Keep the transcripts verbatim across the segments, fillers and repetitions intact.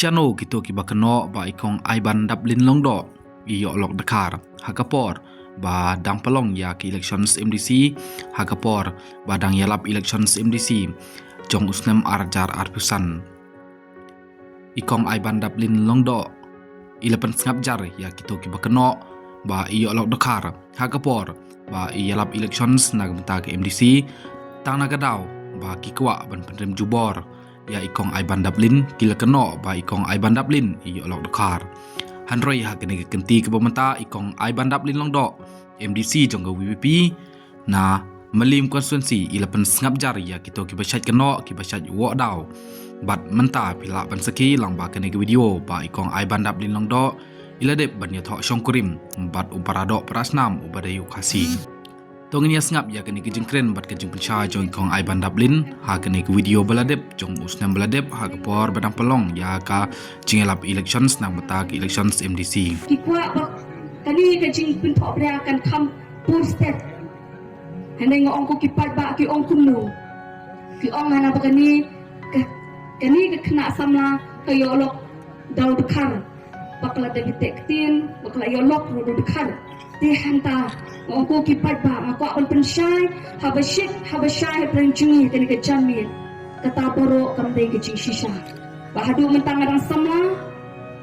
Shano kito kiba kynnoh ba i Kong Aiban Daplin Lyngdoh i ïoh lok dkhar ha ka por ba dang pynlong ïa ki elections M D C, ha ka por ba dang ïalap elections M D C jong u snem ar hajar arphew san. I Kong Aiban Daplin Lyngdoh i la pynsngap jar ïa kito kiba kynnoh ba i ïoh lok dkhar ha ka por ba i ïalap elections na ka bynta ka M D C, tang na ka daw ba ki kwah ban pynrem jubor ïa i Kong Aiban Daplin, ki la kynnoh ba i Kong Aiban Daplin i ïoh lok dkhar. Hynrei ha kane ka kynti kaba mynta, i Kong Aiban Daplin Lyngdoh, M D C jong ka V P P na Mylliem constituency, i la pynsngap jar ïa kito kiba shait kynnoh, kiba shait wad daw. Bad mynta phi lah ban sakhi lyngba kane ka video ba i Kong Aiban Daplin Lyngdoh i la dep ban ïathoh shongkurim bad u paradoh parasnam uba dei u Khasi. To ngin ïa sngap ïa kane ka jingkren bad ka jingpynshai jong i Kong Aiban Daplin ha kane ka video ba la dep jong u snem ba la dep, ha ka por ba dang pynlong ïa ka jingïalap elections na ka bynta ka elections M D C. Ki kwah ba kane ka jingpynthohbria kan kham pur stet. Hynrei nga ong ko ki paidbah ki ong kumno. Ki ong hana ba kane ka, kane ka khynnah samla ka ïoh lok daw dkhar. Ba ka la dep ïateh ktien, ba ka la ïoh lok ruh daw dkhar. Te hangta nga ong ko ki paidbah, nga kwah ban pynshai, haba shit, haba shai hapdeng jong ngi kane ka janmiet, kata baroh kam dei ka jingshisha. Ba haduh mynta nga dang samla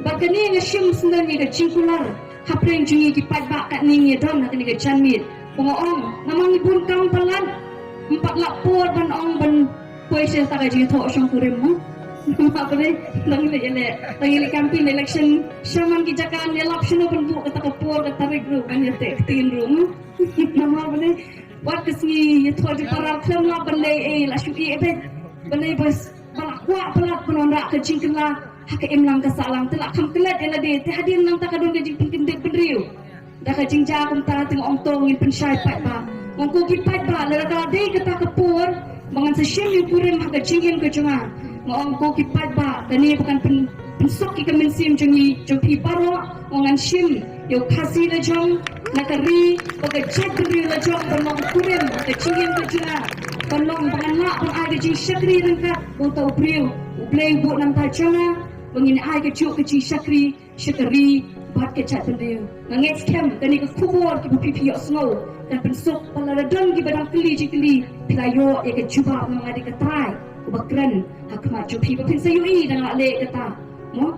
bad kane nga shim sngewdon ïa ka jingkular hapdeng jong ngi ki paidbah, katne ngi ïa don ha kane ka janmiet. Ba nga ong, namar ngi bun kam palat, ym pat lah por ban ong ban poi sha kata ka jingïathoh shongkurim mo. Namar ba dei dang leh, leh dang leh campaign election, sha man ki jaka ngi lap shano ban buh kata ka por, ka tarik ruh ban ïateh ktien ruh mo. Namar ba dei wat ka sngi ïathoh jingparar khlem lah ban leh ei, la shu ïeh beit. Ba dei bas ba la kwah palat ban wanrah ka jingkylla ha ka imlang ka sahlang, te la kham klet ïa lade, te hadien nangta ka don ka jingpynkyndit bynriew. Da ka jingjia kumta te nga ong to ngin pynshai paidbah. Nga ong ko ki paidbah, lada ka la dei kata ka por ba ngan sa shim ïa u kurim ha ka jingim ka jong nga, nga ong ko ki paidbah, kane ba kan pyn, pynsuk ïa ka mynsiem jong ngi, jong phi baroh. Nga ong ngan shim ïa u Khasi la jong na ka ri bad ka jaitbynriew la jong ban long u kurim ha ka jingim ka jong nga, ban long ba ngan lah ban ai ka jingshakri ryngkat bad uta u briew U Blei u buh na ka bynta jong nga, ba ngin ai kajuh ka jingshakri sha ka ri bad ka jaitbynriew. Nga ngeit skhem kane ka khubor kaba phi phi ïohsngew kan pynsuk, ba lada don kiba dang kylli jingkylli, phi la ïoh ïa ka jubab namar nga dei ka trai uba kren ha khmat jong phi, ba phin sa ïohi dang lah leh kata mo.